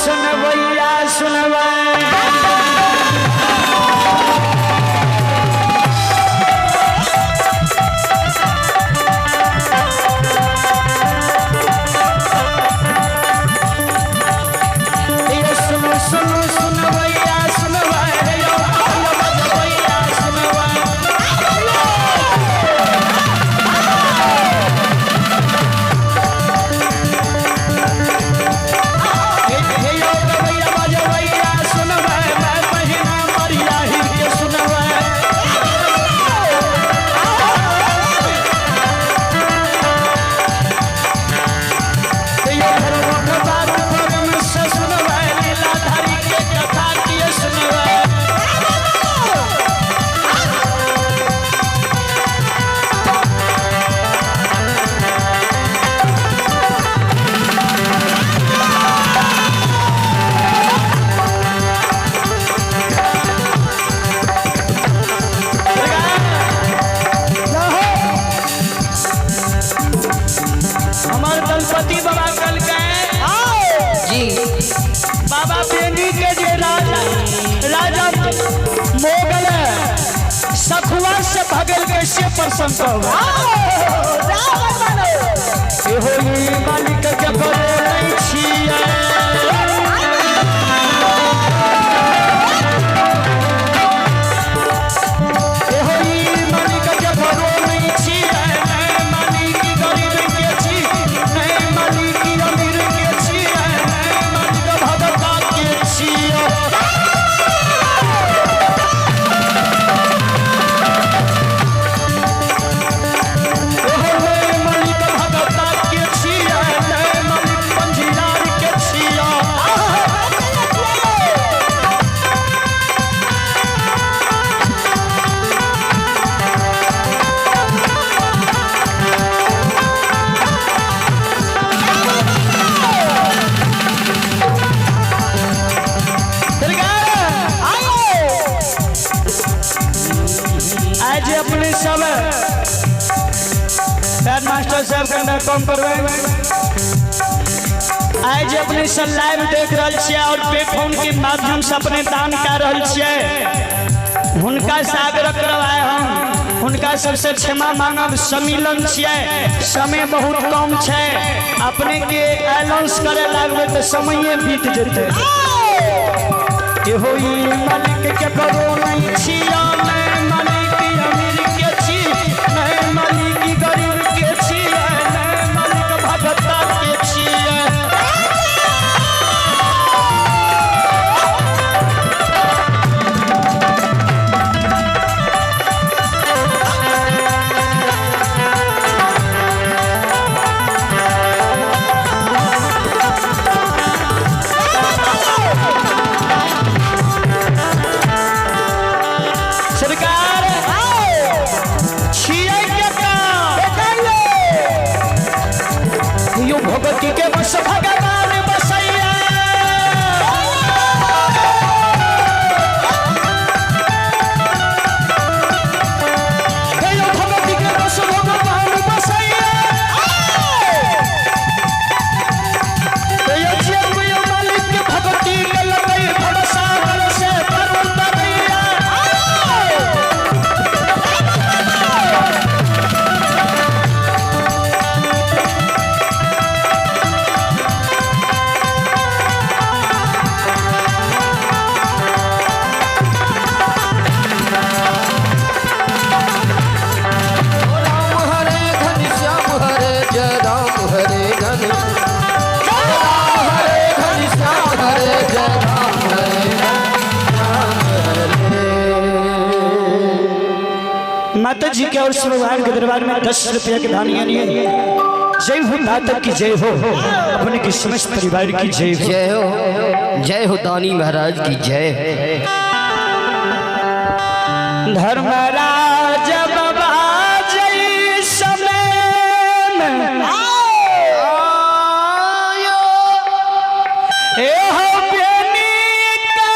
सुनबैया सुनबै। यो सुनु सुनु सुनबैया सुनबै, यो बजबैया सुनबै। हे यो गबैया बजबैया सुनबै, मैं बहिना मरिया हिर के सुनबै। यो धर्मक बात प्रेम से सुनबै, लीलाधारी के कथा के सुनबै। हमार दलपति बाबा कल गए जी। बाबा बेनी के जे राजा राजा मोगल सखुआ से भगल कैसे प्रसन्न हो होली मालिक के करे नहीं छियै। ए होली मालिक के करो नहीं छियै, नहीं मालिक गरीब के छी, नहीं मालिक अमीर के छियै, नहीं मालिक भगता के छियै। ओहो मालिक भगता के छियै, नहीं मालिक पंजियार के छियै। आज अपने सब हेड मास्टर साहब कंडा कम करबै। आज अपने सब लाइव देख रहल छियै और पे फोन के माध्यम से अपने दान कर रहल छियै, हुनका से आग्रह करवाए हम हुनका सबसे क्षमा मांगब। सम्मिलन छियै, समय बहुत कम छै, अपने के अनाउंस करे लागबै तऽ समये बीत जेतै। एहो ई मालिक के करो नहीं छिया, नहीं मालिक अमीर के छी, नहीं मालिक गरीब के छियै, नहीं मालिक भगता के छियै। सरकार छियै के काम यो भगवती के बस भगवान बसैया। यो भगवती के बस भगवान बसैया। यो जे कोई मालिक के भगवती के लगै भवसागर से तर उतरैया। राम हरे घन श्याम हरे जय राम हरे घन राम हरे घन श्याम हरे जय राम हरे माता जी के और भगवान के दरबार में 10 रुपया के दान यानी जय हो दाता की जय हो, अपने के समस्त परिवार की जय हो। जय हो, जय हो दानी महाराज की जय। धर्मराज बाबा जय समय में ए हो बेनी के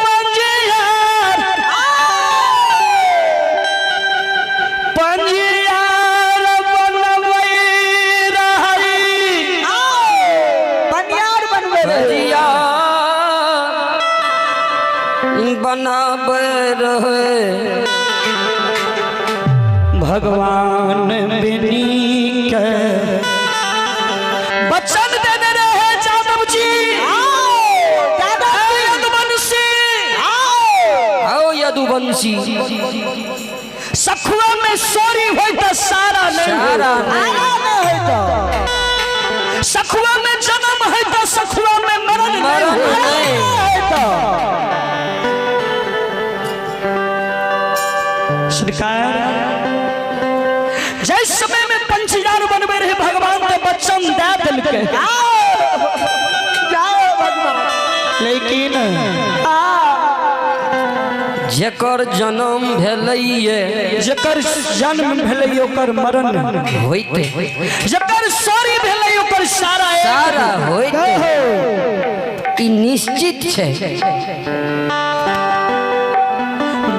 पंजियार पंजियार बनबै रहै। पनियार बनबै रहै। भजिया बनाबै रहे। भगवान बेनी के बचन देने रहे जादव जी, यदुवंशी। आओ यदुवंशी, सखुआ में सोरी होई त सारा नहीं, सारा नहीं। सखुआ में जन्म है तो सखुआ में मरण नहीं। मरण नहीं। सरकार जै समय में पंचयार बनबे रहे भगवान तो बच्चन दे दिलके, लेकिन जेकर जन्म भेलैये, जकर जन्म भेलै ओकर मरण होइते, जकर सॉरी भेलै ओकर सारा सारा होइते, ई निश्चित छै।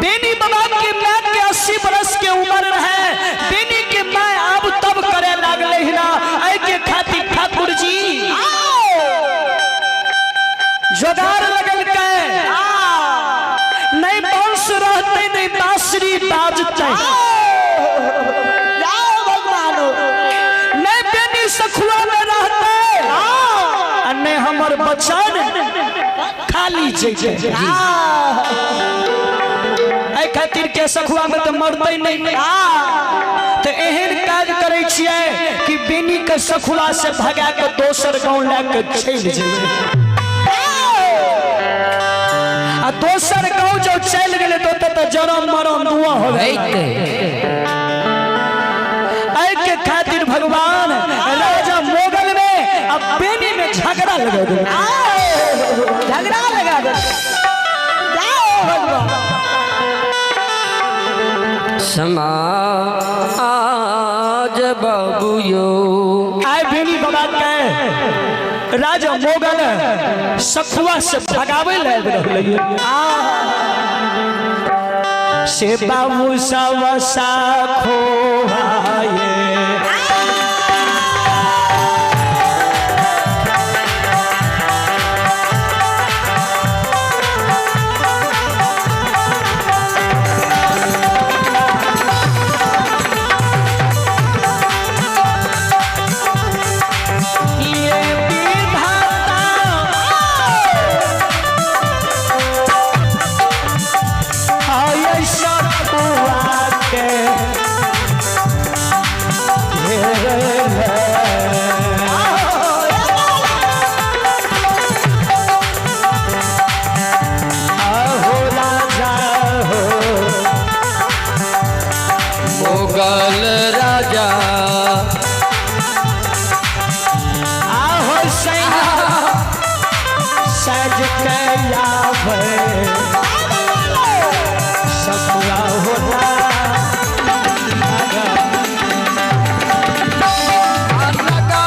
बेनी बाबा के मां के 80 बरस के उम्र रहे, बेनी के मां अब तब करे लागले हिना। ऐ के खातिर ठाकुर जी जोगार लगल के नहीं बंश रहते, नहीं बांसुरी बाजते, नहीं बेनी सखुआ में रहते, आ नहीं हमर बचन खाली जैते। एहि खातिर के सखुआ में तो मरते नहीं, तो एहन काज करै छियै कि बेनी के सखुआ से भगा के दोसर गांव लए के चलि जेबै। आ दोसर गांव जब चलि गेलै तो ओतऽ तऽ जरम मरम दुआ हो गेलै। होइते। एहि के खातिर भगवान राजा मोगल में आ बेनी में झगड़ा लगा देलकै। झगड़ा लगा दे जाओ भगवान। समाज बाबू यो आए बेनी बाबा के राजा मोगल सखुआ से भगावे ले रहलै से बाबू सब साखो आए। ये विधाता आय सखुआ के घेरले। आहो राजा हो मोगल राजा, आहो सैया सज के आवे सखुआ होता। लगा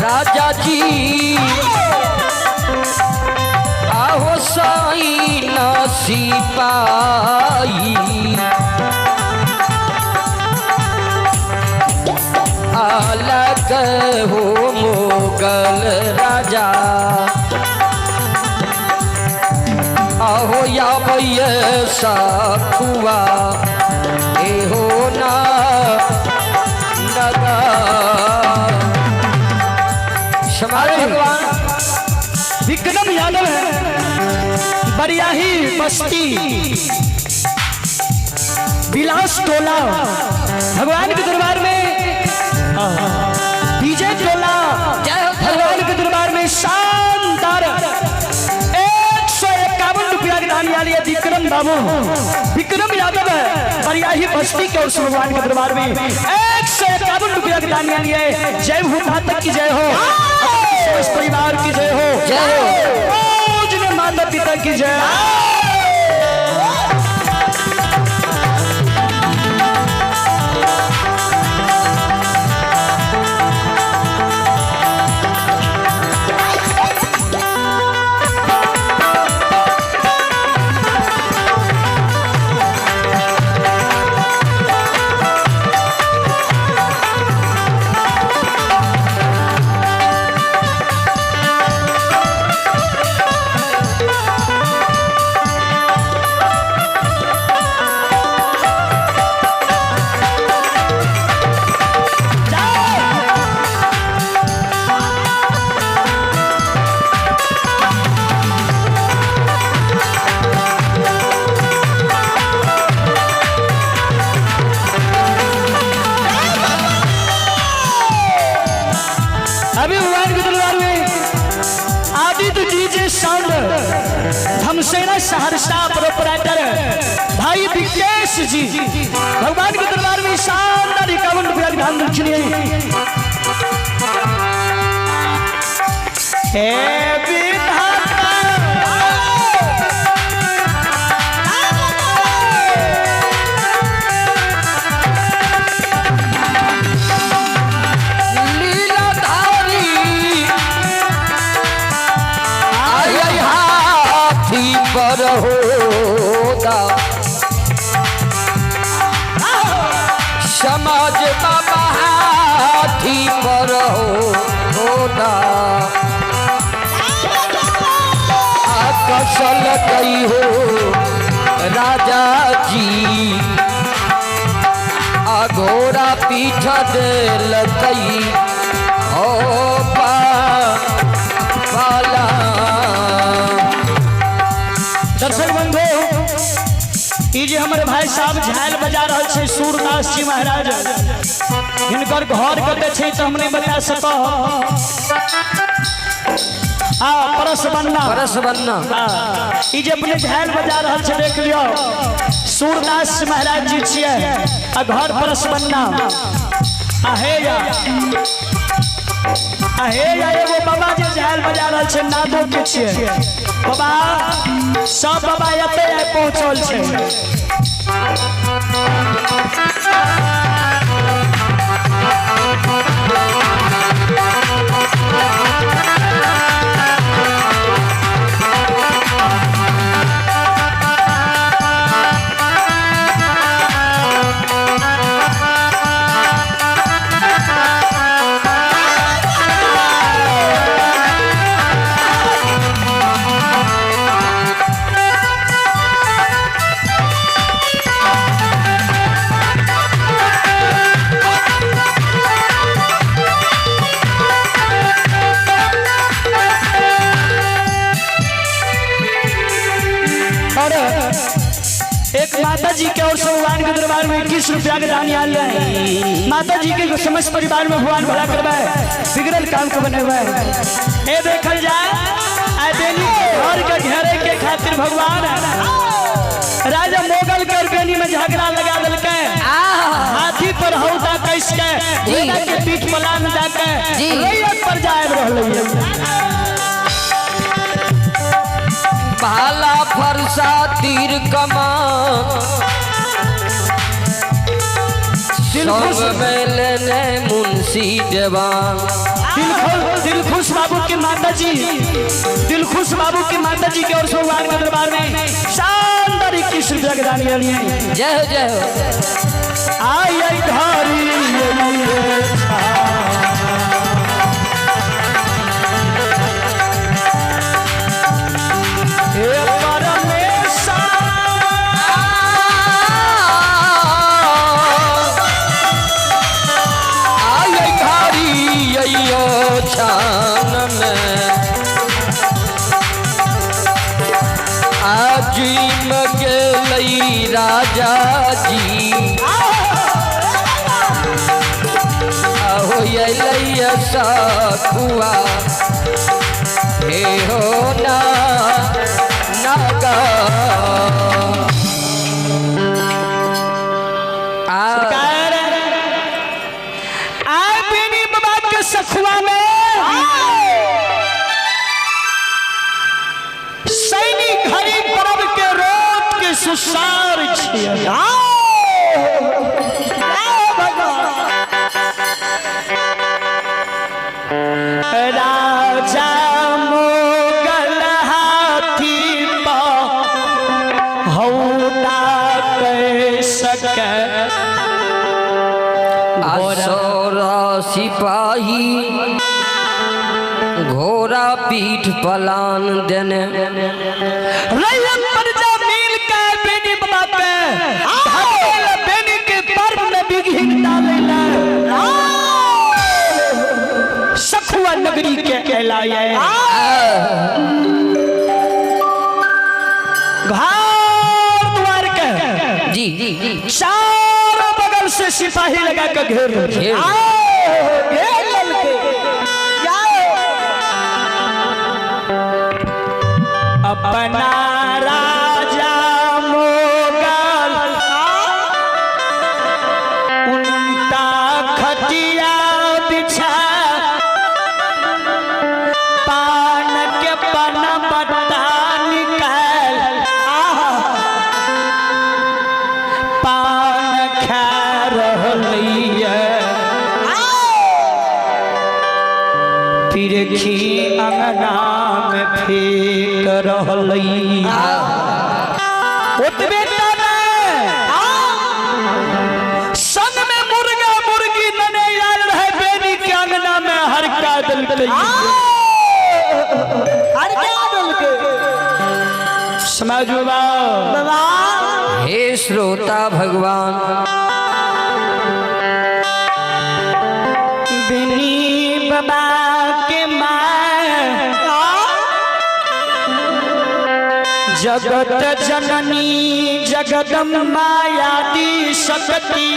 राजा जी आहो साई सिपाही अलग हो मोगल राजा, आहो यावैय सखुआ ए हो ना नगा। समाज भगवान विक्रम यादव है बरियाही बस्ती विलास टोला भगवान के दरबार में विजय टोला जय हो। भगवान के दरबार में शानदार 151 रुपया के दान लिया विक्रम बाबू विक्रम यादव है बरियाही बस्ती के उस भगवान के दरबार में 151 रुपया के दान लिया। जय हो माता की जय हो, समस्त परिवार की जय हो, जय हो। पूजनीय माता पिता की जय। सहरसा प्रोपराइटर भाई विकेश जी भगवान के दरबार में शानदार 51 रुपया के दान दक्षिणी हे विधाता। लीलाधारी आई आई हाथी पर होदा समाज बाबा हाथी पर होदा कसल गई हो राजा जी अघोरा पीठ दिल कई हो पा पाला। दर्शक बंधु, ई जे हमर भाई साहब झाल बजा रहल छै सूरदास जी महाराज, हिनकर घर कतऽ छै तऽ हम नहीं बता सकब। आ परस बन्ना, परस बन्ना। ई जे अपने झाल बजा रहल छै देख लियौ, सूरदास महाराज जी छियै आ घर परस बन्ना। आ हे या, आ हे या एगो बाबा जे झाल बजा रहल छै नादो के छियै बाबा, सब बाबा एते आइ पहुँचल छै। और एक माता जी के और से भगवान के दरबार में 21 रुपया के दान आयल रहे। माता जी के समस्त परिवार में भगवान भला करवाए, बिगड़ल काम के बने हुए। ए देखल जाए आए बेनी घर के घेरे के खातिर भगवान राजा मोगल के बेनी में झगड़ा लगा दिलकै, हाथी पर हौदा कस के घोड़ा के पीठ पलान जाके रैयत पर जाए रहलै। भाला फरसा तीर कमान संग में लेने मुंशी देवान। दिलखुश बाबू के माता जी, दिलखुश बाबू के माता जी के और भगवान के दरबार में शानदार 21 रुपया के दान दिए। जय हो जय हो। आई आई घरी हे परमेश्वर, आई घरी अइयो छान में आजीम गेलई राजा जी आहो अइलई सखुआ हे हो ना नागा। सरकार आए बेनी बाबा के सखुआ में सैनिक घड़ी परब के रोट के सुसार छियै। राजा मोगल हाथी पर हौदा कह सके असौरा सिपाही घोड़ा पीठ पलान देने रैयत प्रजा मिल के बेनी बाबा के धकेल बेनी के पर्व में विघ्न डालेला सखुआ नगरी के कहलाए। घर द्वार के जी जी जी चारों बगल से सिपाही लगा के घेर घेर। घेर लेलकै। अपना देखी अंगना में फेंक रहलै। ओतबे टा नहि, संग में मुर्गा मुर्गी नने आयल रहे, बेनी के अंगना में हरका देलकै। हरका देलकै। समाज बाबा। बाबा। हे श्रोता भगवान, बेनी बाबा के माँ जगत जननी जगदम्बा आदि शक्ति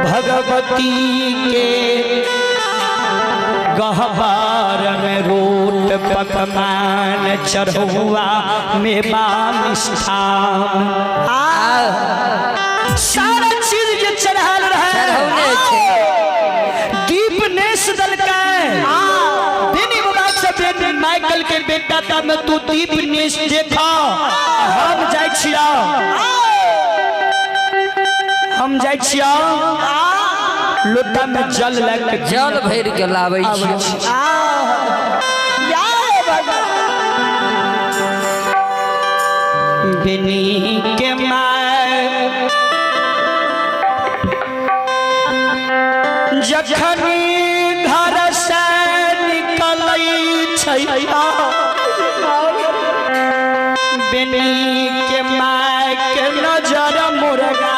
भगवती के गहबर में रोट पकवान चढ़ुआ मेवा मिष्ठान सारा चीज जे चढ़ाल रहे, चढ़ौने छै। दीप नेस दलकै। बेनी बाबा से बेनी माइकल के बेटा ता में तू दीप नेस देखा, हम जाइ छिया, हम जाइ छिया लोटा में जल लए के जल भरि के लाबै आबै छी। छी। जय भगवान। बेनी के माय जखन घर से निकलै छै, बेनी के माय के नजर मुर्गा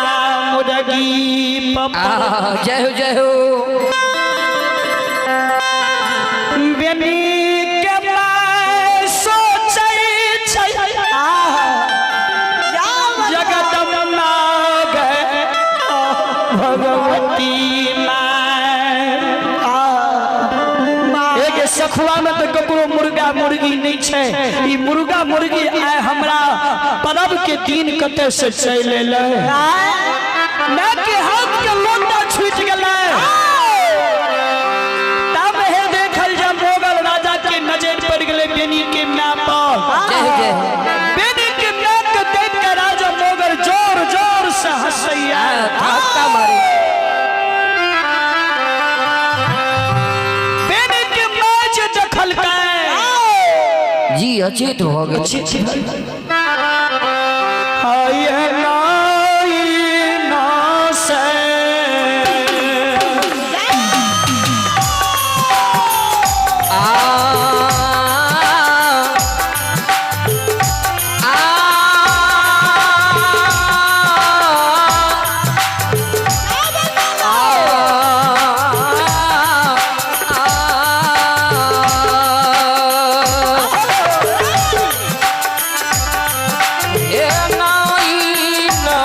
मुर्गी पर। आह, जय हो जय हो। बेनी के माय सोचै छै, जगदम्बा गे भगवती माय, एक सखुआ में तो ककरो मुर्गा मुर्गी नहीं छै, ई मुर्गा मुर्गी आय हमरा परब के दिन कतऽ से चलि एलै? माय के हाथ के लोटा छूटि गेलै। तब हे देखल जब मोगल राजा के नजर पड़ गेलै बेनी के माय पर। जय हो जय हो। बेनी के माय के देख के राजा मोगल जोर जोर से हंसैया, ठहाका मारे। बेनी के माय जे देखलकै जी अचेत भऽ गेल। आये नाई ना से आ आ हे नाई ना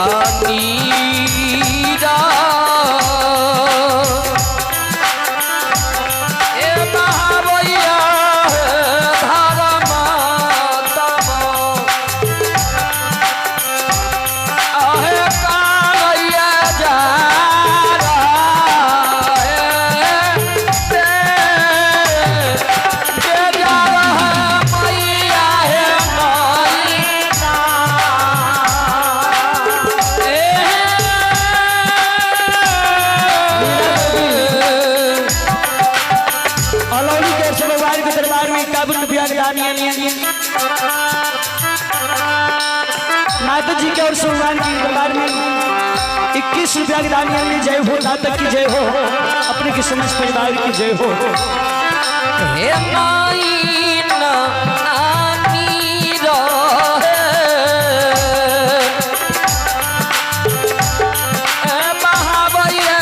अनीरा ए महावैया धारा मातमा आहे कालैया जा रे ते जा रहा मैया हे मैया ए अलौली के भगवान के दरबार में 51 रुपया के दान। माता जी के और भगवान के दरबार में 21 रुपया के दान। जय हो दाता की जय हो, अपने के समस्त परिवार की जय हो। हे माई ना आनी रहे ए महावैया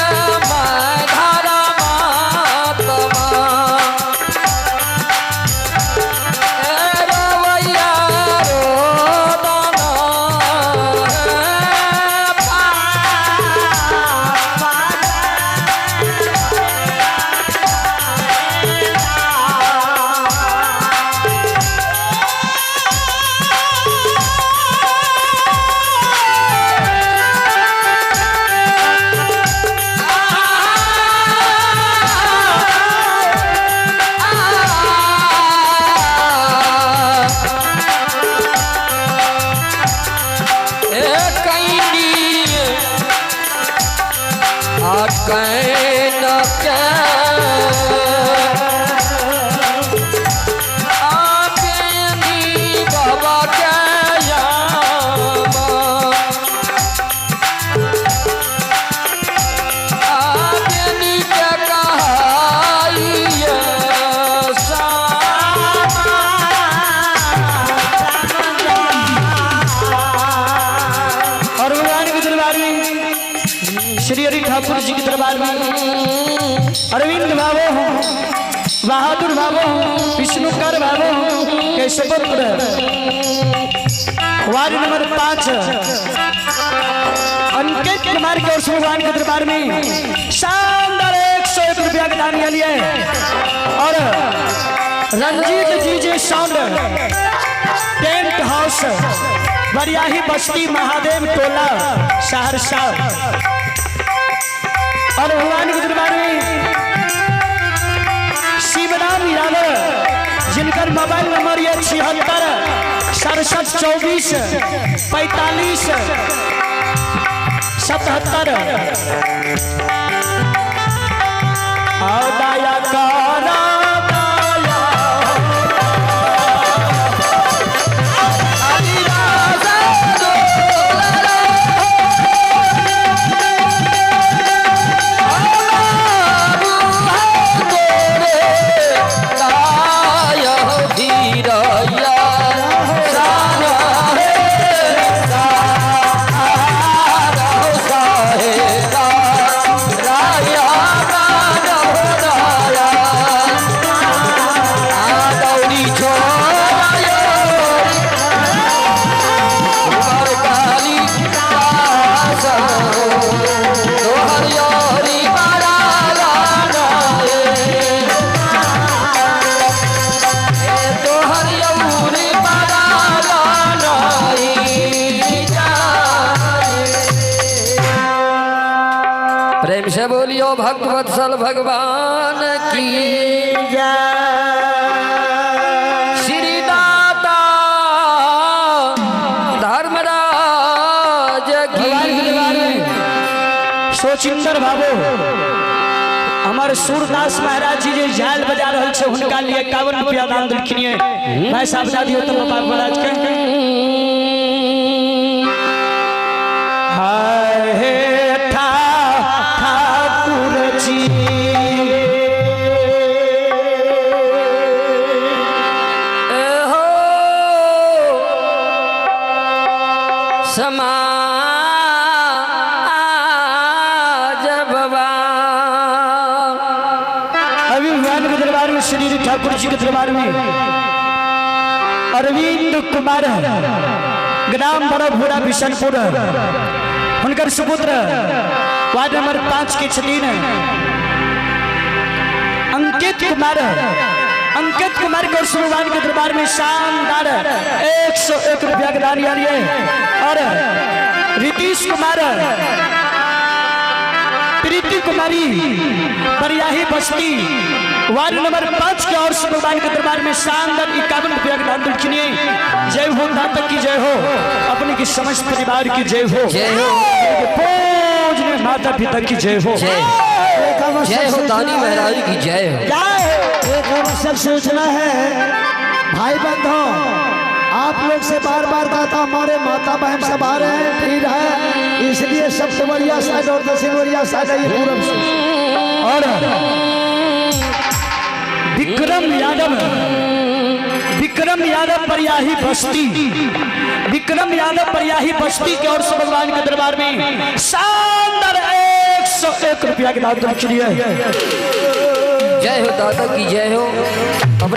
माधारा मातमा ए रवैया रोदना ए can के आज्ञानी बाबा के यामा आज्ञानी के कहाइए सामा। और भगवान के दरबार में श्री हरि ठाकुर जी के दरबार में अरविंद भावो हो, बहादुर भावो हो, विष्णुकर भावो हो के सुपुत्र वार्ड नंबर 5 अंकित कुमार के और भगवान के दरबार में शानदार 101 रुपया के दान लिए। और Ranjit ji J sound tent house Bariyahi Basti Mahadev Tola Saharsa. और भगवान के दरबार में शिवराम यादव जिनकर मोबाइल नंबर यह 76 67 24 45 77। आओ दया करा दया। प्रेम से बोलियो भक्त वत्सल भगवान की श्री दाता धर्मराज भगवान के दरबार की में सोचिंदर बाबू हमारे सूरदास महाराज जी जे झाल बजा रहल छे हुनका लिए 51 रुपया दान देलखिन भाई साहब दादी हो तो बाबा महाराज के। हाय हे ठाकुर जी हो समाज बाबा। अभी भगवान के दरबार में श्री ठाकुर जी के दरबार में अरविंद कुमार ग्राम बड़ा भूरा बिशनपुर हुनकर सुपुत्र वार्ड नंबर 5 के छथिन अंकित कुमार। अंकित कुमार के भगवान के दरबार में शानदार 101 रुपया के दान लिए। और रितीश कुमार प्रीति कुमारी बरियाही बस्ती वार्ड नंबर 5 के और भगवान के दरबार में शानदार 51 रुपया के दान देलखिन। जय हो दाता की जय हो, अपने की समस्त परिवार की जय हो, जय हो। पूजनीय माता पिता की जय हो, जय जय हो दानी महाराज की जय हो। एक आवश्यक सूचना है भाई बंधु, आप लोग से बार बार कहता हमारे माता बहन सब आ रहे हैं, भीड़ है, इसलिए सब सिमरिया साइड और दक्षिणवरिया साइड आइए पूरब से। और विक्रम यादव, विक्रम यादव परियाही बस्ती, विक्रम यादव परियाही बस्ती के और से भगवान के दरबार में शानदार 101 रुपया के दान दक्षिण। जय हो दादा की जय हो। अपने